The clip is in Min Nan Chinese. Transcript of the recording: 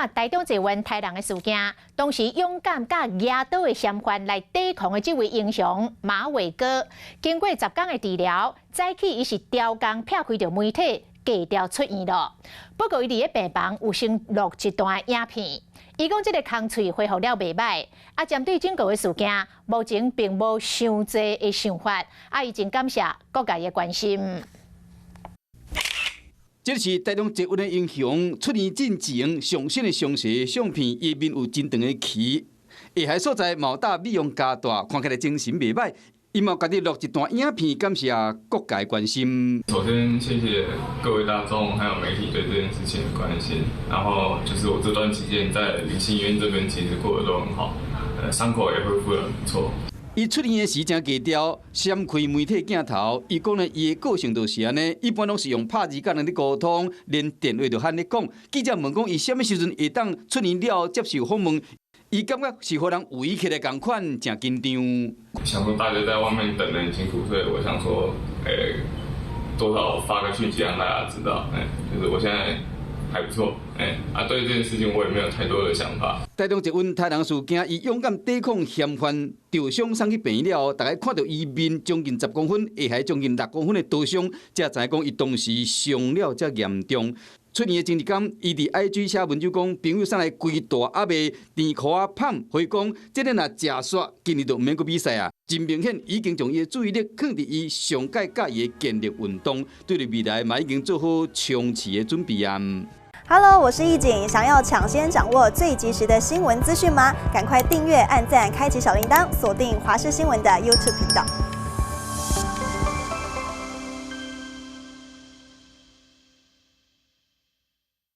看台中捷運刣人的事件，當時勇敢佮舉刀的嫌犯來抵抗的這位英雄馬偉哥，經過10工的治療，早起伊是刁工撇開著媒體，低調出院囉。不過伊佇咧病房有先錄一段影片，伊講這个空喙恢復了袂䆀。啊，針對整個的事件，目前並無傷濟的想法，啊，伊真感謝各界的關心。這是台中捷運的英雄出院進前上新的詳細相片，伊面有真長的鰭，下頦所在嘛有美容膠帶，看起來精神袂䆀。伊嘛家己錄一段影片，感謝各界關心。首先，謝謝各位大眾還有媒體對這件事情的關心。然後，就是我這段期間在林心醫院這邊，其實過得都很好，傷口也恢復得很不錯。伊出院的時誠低調，閃開媒體鏡頭。伊講呢，伊的個性就是按呢，一般攏是用拍字佮人咧溝通，連電話就罕咧講。記者問講，伊啥物時陣會當出院了後接受訪問？伊感覺是予人圍起來仝款，誠緊張。想說大家在外面等得很辛苦，所以我想說，多少發個訊息讓大家知道，就是我現在還不錯，啊，對這件事情我也沒有太多的想法。台中捷運刣人事件，伊勇敢抵抗嫌犯，受傷送去病院了後，大家看著伊面將近10公分，下頦將近6公分的刀傷，才知影講伊當時傷了遮嚴重。出院的前一工，伊佇 IG 寫文就講，朋友送來規大盒的甜箍仔麭，回講這个若食煞，今年就毋免閣比賽啊！真明顯已經將伊的注意力放佇伊上蓋佮意的健力運動，對於未來嘛已經做好衝刺的準備啊！ Hello，我是易景，想要搶先掌握最及時的新聞資訊嗎？趕快訂閱、按讚、開啟小鈴鐺，鎖定華視新聞的 YouTube 頻道。